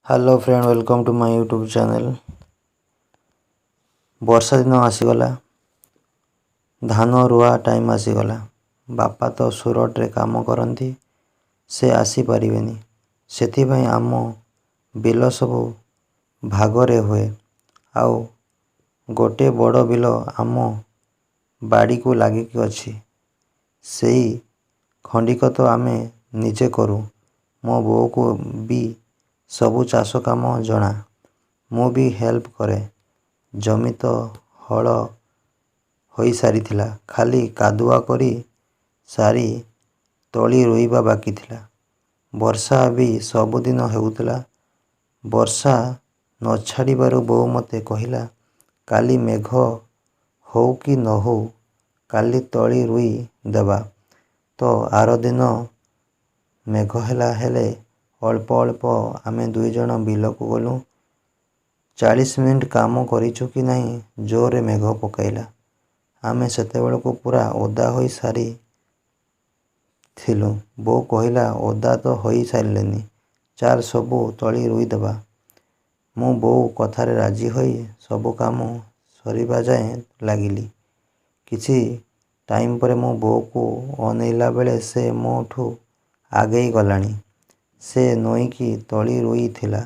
Hello friend, welcome to my YouTube channel. ବର୍ଷା ଦିନ ଆସିଗଲା, ଧାନ ରୁଆ ଟାଇମ୍ ଆସିଗଲା। ବାପା ତ ସୁରଟରେ କାମ କରନ୍ତି, ସେ ଆସିପାରିବେନି। ସେଥିପାଇଁ ଆମ ବିଲ ସବୁ ଭାଗରେ ହୁଏ। ଆଉ ଗୋଟେ ବଡ଼ ବିଲ ଆମ ବାଡ଼ିକୁ ଲାଗିକି ଅଛି। ସେଇ ଖଣ୍ଡିକ ତ ଆମେ ନିଜେ କରୁ। ମୋ ବୋଉକୁ ବି ସବୁ ଚାଷ କାମ ଜଣା। ମୁଁ ବି ହେଲ୍ପ କରେ। ଜମି ତ ହଳ ହୋଇସାରିଥିଲା, ଖାଲି କାଦୁଆ କରି ସାରି ତଳି ରୋଇବା ବାକି ଥିଲା। ବର୍ଷା ବି ସବୁଦିନ ହେଉଥିଲା। ବର୍ଷା ନ ଛାଡ଼ିବାରୁ ବୋଉ ମୋତେ କହିଲା, କାଲି ମେଘ ହଉ କି ନ ହଉ, କାଲି ତଳି ରୋଇ ଦେବା। ତ ଆରଦିନ ମେଘ ହେଲା, ହେଲେ ଅଳ୍ପ ଅଳ୍ପ। ଆମେ ଦୁଇଜଣ ବିଲକୁ ଗଲୁ। 40 ମିନିଟ୍ କାମ କରିଛୁ କି ନାହିଁ, ଜୋରରେ ମେଘ ପକାଇଲା। ଆମେ ସେତେବେଳକୁ ପୂରା ଓଦା ହୋଇ ସାରିଥିଲୁ। ବୋଉ କହିଲା, ଓଦା ତ ହୋଇ ସାରିଲେଣି, ଚାଲ ସବୁ ତଳି ରୋଇଦେବା। ମୁଁ ବୋଉ କଥାରେ ରାଜି ହୋଇ ସବୁ କାମ ସରିବା ଯାଏଁ ଲାଗିଲି। କିଛି ଟାଇମ୍ ପରେ ମୁଁ ବୋଉକୁ ଅନେଇଲା ବେଳେ ସେ ମୋ ଠୁ ଆଗେଇ ଗଲାଣି। ସେ ନଇଁକି ତଳି ରୋଉଥିଲା।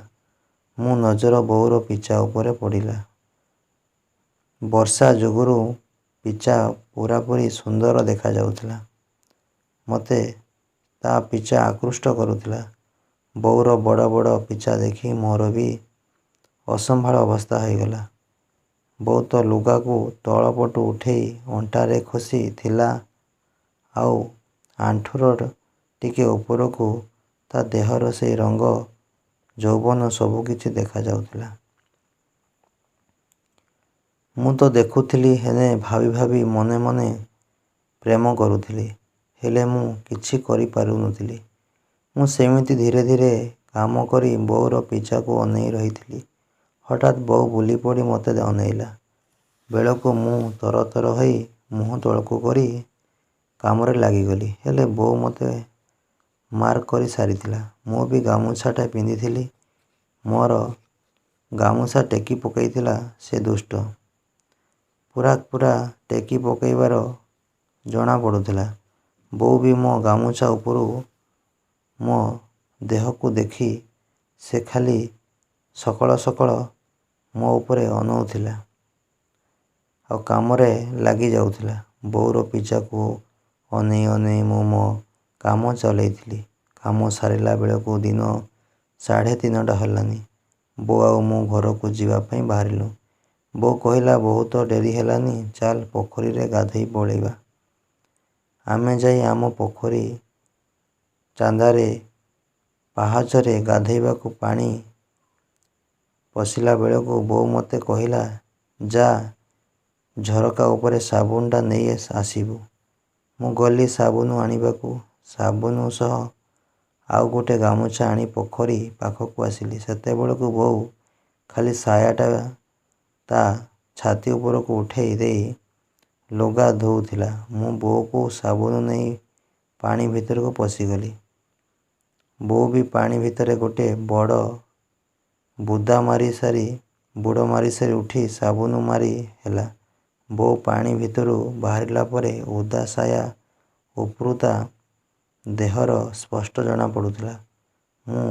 ମୋ ନଜର ବୋଉର ପିଚା ଉପରେ ପଡ଼ିଲା। ବର୍ଷା ଯୋଗୁରୁ ପିଚା ପୂରାପୂରି ସୁନ୍ଦର ଦେଖାଯାଉଥିଲା। ମୋତେ ତା ପିଚା ଆକୃଷ୍ଟ କରୁଥିଲା। ବୋଉର ବଡ଼ ବଡ଼ ପିଚା ଦେଖି ମୋର ବି ଅସମ୍ଭାଳ ଅବସ୍ଥା ହୋଇଗଲା। ବୋଉ ତ ଲୁଗାକୁ ତଳପଟୁ ଉଠେଇ ଅଣ୍ଟାରେ ଖୋସି ଥିଲା, ଆଉ ଆଣ୍ଠୁର ଟିକେ ଉପରକୁ ତା ଦେହର ସେଇ ରଙ୍ଗ ଯୌବନ ସବୁକିଛି ଦେଖାଯାଉଥିଲା। ମୁଁ ତ ଦେଖୁଥିଲି, ହେଲେ ଭାବି ଭାବି ମନେ ମନେ ପ୍ରେମ କରୁଥିଲି। ହେଲେ ମୁଁ କିଛି କରିପାରୁନଥିଲି। ମୁଁ ସେମିତି ଧୀରେ ଧୀରେ କାମ କରି ବୋଉର ପିଚାକୁ ଅନେଇ ରହିଥିଲି। ହଠାତ୍ ବୋଉ ବୁଲିପଡ଼ି ମୋତେ ଅନେଇଲା ବେଳକୁ ମୁଁ ତରତର ହୋଇ ମୁହଁ ତଳକୁ କରି କାମରେ ଲାଗିଗଲି। ହେଲେ ବୋଉ ମୋତେ ମାର୍କ କରି ସାରିଥିଲା। ମୁଁ ବି ଗାମୁଛାଟା ପିନ୍ଧିଥିଲି। ମୋର ଗାମୁଛା ଟେକି ପକାଇଥିଲା ସେ ଦୁଷ୍ଟ। ପୂରା ପୂରା ଟେକି ପକାଇବାର ଜଣା ପଡ଼ୁଥିଲା। ବୋଉ ବି ମୋ ଗାମୁଛା ଉପରୁ ମୋ ଦେହକୁ ଦେଖି ସେ ଖାଲି ସକଳ ସକଳ ମୋ ଉପରେ ଅନଉଥିଲା ଆଉ କାମରେ ଲାଗି ଯାଉଥିଲା। ବୋଉର ପିଚାକୁ ଅନେଇ ଅନେଇ ମୁଁ ମୋ କାମ ଚଲେଇଥିଲି। କାମ ସାରିଲା ବେଳକୁ ଦିନ 3:30 ହେଲାନି। ବୋଉ ଆଉ ମୁଁ ଘରକୁ ଯିବା ପାଇଁ ବାହାରିଲୁ। ବୋଉ କହିଲା, ବହୁତ ଡେରି ହେଲାନି, ଚାଲ ପୋଖରୀରେ ଗାଧୋଇ ପଳେଇବା। ଆମେ ଯାଇ ଆମ ପୋଖରୀ ଚାନ୍ଦାରେ ପାହାଚରେ ଗାଧୋଇବାକୁ ପାଣି ପଶିଲା ବେଳକୁ ବୋଉ ମୋତେ କହିଲା, ଯା ଝରକା ଉପରେ ସାବୁନଟା ନେଇ ଆସିବୁ। ମୁଁ ଗଲି ସାବୁନ ଆଣିବାକୁ। ସାବୁନ ସହ ଆଉ ଗୋଟେ ଗାମୁଛା ଆଣି ପୋଖରୀ ପାଖକୁ ଆସିଲି। ସେତେବେଳକୁ ବୋଉ ଖାଲି ସାୟାଟା ତା ଛାତି ଉପରକୁ ଉଠେଇ ଦେଇ ଲୁଗା ଧୋଉଥିଲା। ମୁଁ ବୋଉକୁ ସାବୁନ ନେଇ ପାଣି ଭିତରକୁ ପଶିଗଲି। ବୋଉ ବି ପାଣି ଭିତରେ ଗୋଟେ ବଡ଼ ବୁଦା ମାରି ସାରି ବୁଡ଼ ମାରିସାରି ଉଠି ସାବୁନ ମାରି ହେଲା। ବୋଉ ପାଣି ଭିତରୁ ବାହାରିଲା ପରେ ଓଦା ସାୟା ଉପରୁ ତା ଦେହର ସ୍ପଷ୍ଟ ଜଣା ପଡ଼ୁଥିଲା। ମୁଁ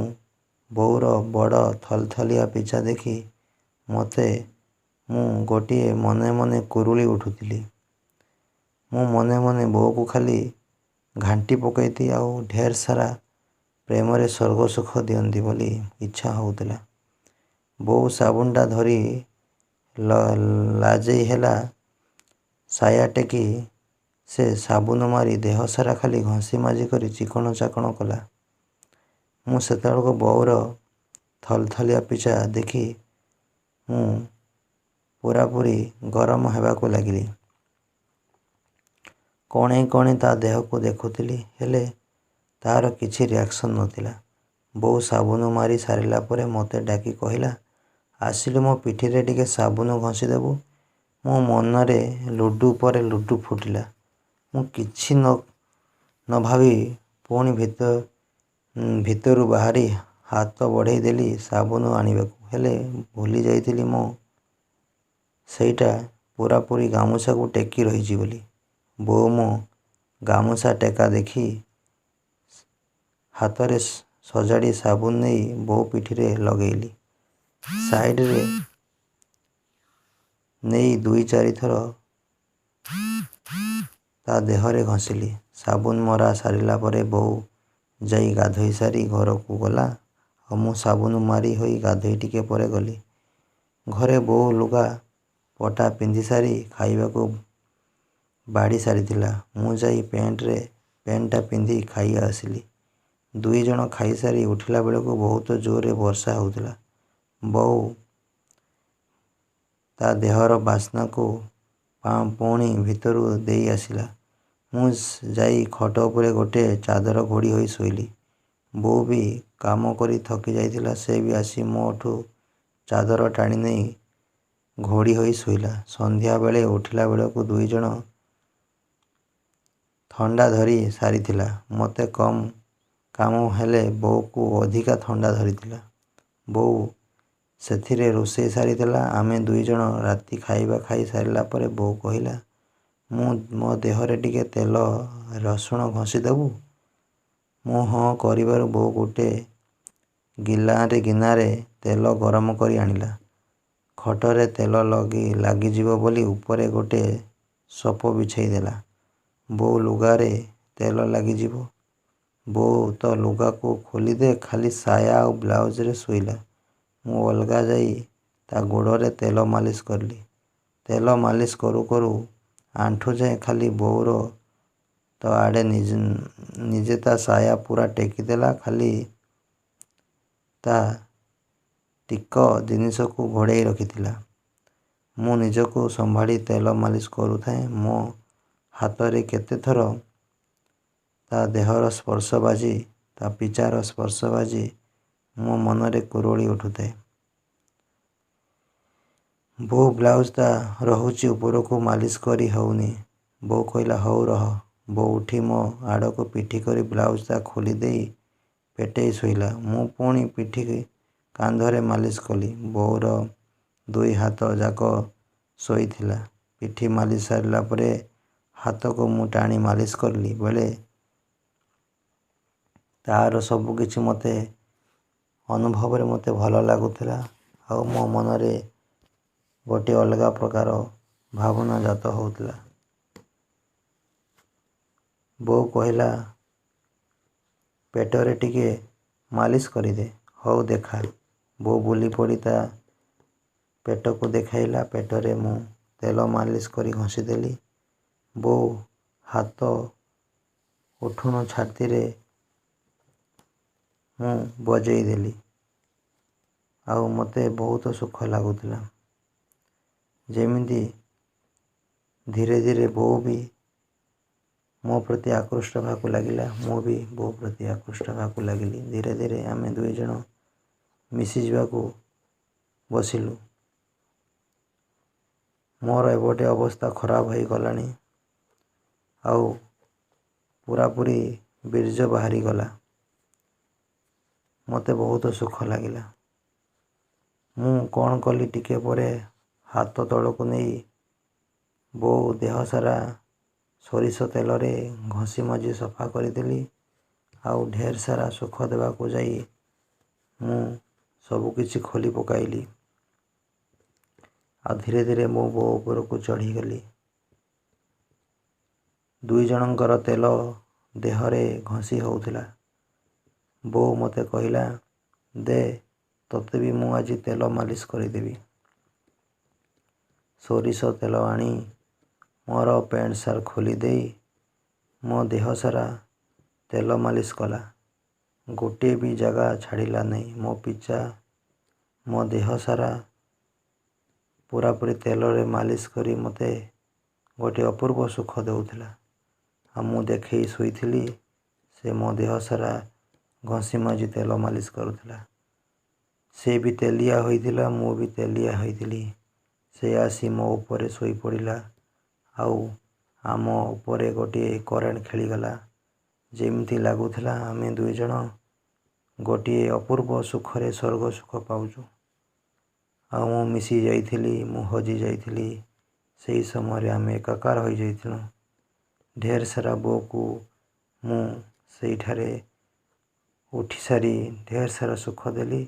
ବୋଉର ବଡ଼ ଥଲଥଲିଆ ପିଚା ଦେଖି ମୋତେ ମୁଁ ଗୋଟିଏ ମନେ ମନେ କୁରୁଳି ଉଠୁଥିଲି। ମୁଁ ମନେ ମନେ ବୋଉକୁ ଖାଲି ଘାଣ୍ଟି ପକାନ୍ତି ଆଉ ଢେର ସାରା ପ୍ରେମରେ ସ୍ୱର୍ଗ ସୁଖ ଦିଅନ୍ତି ବୋଲି ଇଚ୍ଛା ହେଉଥିଲା। ବୋଉ ସାବୁନଟା ଧରି ଲାଜେଇ ହେଲା। ସାୟା ଟେକି ସେ ସାବୁନ ମାରି ଦେହସାରା ଖାଲି ଘଷି ମାଜି କରି ଚିକଣ ଚାକଣ କଲା। ମୁଁ ସେତେବେଳକୁ ବୋଉର ଥଲଥଲିଆ ପିଚା ଦେଖି ମୁଁ ପୂରାପୂରି ଗରମ ହେବାକୁ ଲାଗିଲି। କଣେଇ କଣେଇ ତା ଦେହକୁ ଦେଖୁଥିଲି, ହେଲେ ତାର କିଛି ରିଆକ୍ସନ୍ ନଥିଲା। ବୋଉ ସାବୁନ ମାରି ସାରିଲା ପରେ ମୋତେ ଡାକି କହିଲା, ଆସିଲୁ ମୋ ପିଠିରେ ଟିକେ ସାବୁନ ଘଷିଦେବୁ। ମୋ ମନରେ ଲୁଡୁ ପରେ ଲୁଡୁ ଫୁଟିଲା। ମୁଁ କିଛି ନ ଭାବି ପୁଣି ଭିତରୁ ବାହାରି ହାତ ବଢ଼େଇ ଦେଲି ସାବୁନ ଆଣିବାକୁ, ହେଲେ ଭୁଲି ଯାଇଥିଲି ମୋ ସେଇଟା ପୂରାପୂରି ଗାମୁଛାକୁ ଟେକି ରହିଛି ବୋଲି। ବୋଉ ମୋ ଗାମୁଛା ଟେକା ଦେଖି ହାତରେ ସଜାଡ଼ି ସାବୁନ ନେଇ ବୋଉ ପିଠିରେ ଲଗେଇଲି। ସାଇଡ଼ରେ ନେଇ ଦୁଇ ଚାରିଥର ତା ଦେହରେ ଘଷିଲି। ସାବୁନ ମରା ସାରିଲା ପରେ ବୋଉ ଯାଇ ଗାଧୋଇ ସାରି ଘରକୁ ଗଲା ଆଉ ମୁଁ ସାବୁନ ମାରି ହୋଇ ଗାଧୋଇ ଟିକେ ପରେ ଗଲି। ଘରେ ବୋଉ ଲୁଗା ପଟା ପିନ୍ଧି ସାରି ଖାଇବାକୁ ବାଢ଼ି ସାରିଥିଲା। ମୁଁ ଯାଇ ପ୍ୟାଣ୍ଟଟା ପିନ୍ଧି ଖାଇ ଆସିଲି। ଦୁଇ ଜଣ ଖାଇସାରି ଉଠିଲା ବେଳକୁ ବହୁତ ଜୋରରେ ବର୍ଷା ହେଉଥିଲା। ବୋଉ ତା ଦେହର ବାସ୍ନାକୁ ପୁଣି ଭିତରକୁ ଦେଇ ଆସିଲା। ମୁଁ ଯାଇ ଖଟ ଉପରେ ଗୋଟେ ଚାଦର ଘୋଡ଼ି ହୋଇ ଶୋଇଲି। ବୋଉ ବି କାମ କରି ଥକି ଯାଇଥିଲା। ସେ ବି ଆସି ମୋଠୁ ଚାଦର ଟାଣି ନେଇ ଘୋଡ଼ି ହୋଇ ଶୋଇଲା। ସନ୍ଧ୍ୟା ବେଳେ ଉଠିଲା ବେଳକୁ ଦୁଇ ଜଣ ଥଣ୍ଡା ଧରି ସାରିଥିଲା। ମୋତେ କମ୍ କାମ ହେଲେ ବୋଉକୁ ଅଧିକା ଥଣ୍ଡା ଧରିଥିଲା। ବୋଉ ସେଥିରେ ରୋଷେଇ ସାରିଥିଲା। ଆମେ ଦୁଇ ଜଣ ରାତି ଖାଇବା ଖାଇ ସାରିଲା ପରେ ବୋଉ କହିଲା, ମୁଁ ମୋ ଦେହରେ ଟିକେ ତେଲ ରସୁଣ ଘଷି ଦେବୁ? ମୁଁ ହଁ କରିବାରୁ ବୋଉ ଗୋଟେ ଗିନାରେ ତେଲ ଗରମ କରି ଆଣିଲା। ଖଟରେ ତେଲ ଲାଗିଯିବ ବୋଲି ଉପରେ ଗୋଟେ ସପ ବିଛେଇ ଦେଲା। ବୋଉ ଲୁଗାରେ ତେଲ ଲାଗିଯିବ। ବୋଉ ତ ଲୁଗାକୁ ଖୋଲିଦେଇ ଖାଲି ସାୟା ଆଉ ବ୍ଲାଉଜରେ ଶୋଇଲା। ମୁଁ ଅଲଗା ଯାଇ ତା ଗୋଡ଼ରେ ତେଲ ମାଲିସ କଲି। ତେଲ ମାଲିସ କରୁ କରୁ ଆଣ୍ଠୁ ଯାଏଁ ଖାଲି ବୋଉର ତ ଆଡ଼େ ନିଜେ ତା ସାୟା ପୂରା ଟେକିଦେଲା, ଖାଲି ତା ଟିକ ଜିନିଷକୁ ଘୋଡ଼େଇ ରଖିଥିଲା। ମୁଁ ନିଜକୁ ସମ୍ଭାଳି ତେଲ ମାଲିସ କରୁଥାଏ। ମୋ ହାତରେ କେତେଥର ତା ଦେହର ସ୍ପର୍ଶ ବାଜି, ତା ପିଚାର ସ୍ପର୍ଶ ବାଜି ମୋ ମନରେ କୁରୁଳି ଉଠୁଥାଏ। ବୋଉ ବ୍ଲାଉଜଟା ରହୁଛି ଉପରକୁ, ମାଲିସ କରି ହେଉନି। ବୋଉ କହିଲା, ହଉ ରହ। ବୋଉ ଉଠି ମୋ ଆଡ଼କୁ ପିଠି କରି ବ୍ଲାଉଜଟା ଖୋଲି ଦେଇ ପେଟେଇ ଶୋଇଲା। ମୁଁ ପୁଣି ପିଠି କାନ୍ଧରେ ମାଲିସ କଲି। ବୋଉର ଦୁଇ ହାତ ଯାକ ଶୋଇଥିଲା। ପିଠି ମାଲିସ ସାରିଲା ପରେ ହାତକୁ ମୁଁ ଟାଣି ମାଲିସ କଲି ବେଳେ ତାର ସବୁକିଛି ମୋତେ ଅନୁଭବରେ ମୋତେ ଭଲ ଲାଗୁଥିଲା ଆଉ ମୋ ମନରେ ଗୋଟିଏ ଅଲଗା ପ୍ରକାର ଭାବନା ଜାତ ହେଉଥିଲା। ବୋଉ କହିଲା, ପେଟରେ ଟିକେ ମାଲିସ କରିଦେ। ହଉ ଦେଖା। ବୋଉ ବୁଲି ପଡ଼ି ତା ପେଟକୁ ଦେଖାଇଲା। ପେଟରେ ମୁଁ ତେଲ ମାଲିସ କରି ଘଷିଦେଲି। ବୋଉ ହାତ ଉଠୁଣୁ ଛାତିରେ ମୁଁ ବଜେଇ ଦେଲି ଆଉ ମୋତେ ବହୁତ ସୁଖ ଲାଗୁଥିଲା। ଯେମିତି ଧୀରେ ଧୀରେ ବୋଉ ବି ମୋ ପ୍ରତି ଆକୃଷ୍ଟ ହେବାକୁ ଲାଗିଲା, ମୁଁ ବି ବୋଉ ପ୍ରତି ଆକୃଷ୍ଟ ହେବାକୁ ଲାଗିଲି। ଧୀରେ ଧୀରେ ଆମେ ଦୁଇ ଜଣ ମିଶିଯିବାକୁ ବସିଲୁ। ମୋର ଏପଟେ ଅବସ୍ଥା ଖରାପ ହୋଇଗଲାଣି ଆଉ ପୂରାପୂରି ବୀର୍ଯ୍ୟ ବାହାରିଗଲା। ମୋତେ ବହୁତ ସୁଖ ଲାଗିଲା। ମୁଁ କ'ଣ କଲି, ଟିକେ ପରେ ହାତ ତଳକୁ ନେଇ ବୋଉ ଦେହସାରା ସୋରିଷ ତେଲରେ ଘଷି ମାଜି ସଫା କରିଦେଲି ଆଉ ଢେର ସାରା ସୁଖ ଦେବାକୁ ଯାଇ ମୁଁ ସବୁକିଛି ଖୋଲି ପକାଇଲି ଆଉ ଧୀରେ ଧୀରେ ମୁଁ ବୋଉ ଉପରକୁ ଚଢ଼ିଗଲି। ଦୁଇ ଜଣଙ୍କର ତେଲ ଦେହରେ ଘଷି ହେଉଥିଲା। ବୋଉ ମୋତେ କହିଲା, ଦେ ତୋତେ ବି ମୁଁ ଆଜି ତେଲ ମାଲିସ କରିଦେବି। ସୋରିଷ ତେଲ ଆଣି ମୋର ପ୍ୟାଣ୍ଟ ସାର୍ଟ ଖୋଲି ଦେଇ ମୋ ଦେହସାରା ତେଲ ମାଲିସ କଲା। ଗୋଟିଏ ବି ଜାଗା ଛାଡ଼ିଲା ନାହିଁ। ମୋ ପିଚା ମୋ ଦେହସାରା ପୂରାପୂରି ତେଲରେ ମାଲିସ କରି ମୋତେ ଗୋଟିଏ ଅପୂର୍ବ ସୁଖ ଦେଉଥିଲା। ଆଉ ମୁଁ ଦେଖେଇ ଶୋଇଥିଲି, ସେ ମୋ ଦେହସାରା ଘଷି ମାଜି ତେଲ ମାଲିସ କରୁଥିଲା। ସେ ବି ତେଲିଆ ହୋଇଥିଲା, ମୁଁ ବି ତେଲିଆ ହୋଇଥିଲି। ସେ ଆସି ମୋ ଉପରେ ଶୋଇପଡ଼ିଲା ଆଉ ଆମ ଉପରେ ଗୋଟିଏ କରେଣ୍ଟ ଖେଳିଗଲା। ଯେମିତି ଲାଗୁଥିଲା ଆମେ ଦୁଇ ଜଣ ଗୋଟିଏ ଅପୂର୍ବ ସୁଖରେ ସ୍ୱର୍ଗ ସୁଖ ପାଉଛୁ। ଆଉ ମୁଁ ମିଶି ଯାଇଥିଲି, ମୁଁ ହଜି ଯାଇଥିଲି। ସେଇ ସମୟରେ ଆମେ ଏକାକାର ହୋଇଯାଇଥିଲୁ। ଢେର ସାରା ବୋଉକୁ ମୁଁ ସେଇଠାରେ ଉଠି ସାରି ଢେର ସାରା ସୁଖ ଦେଲି।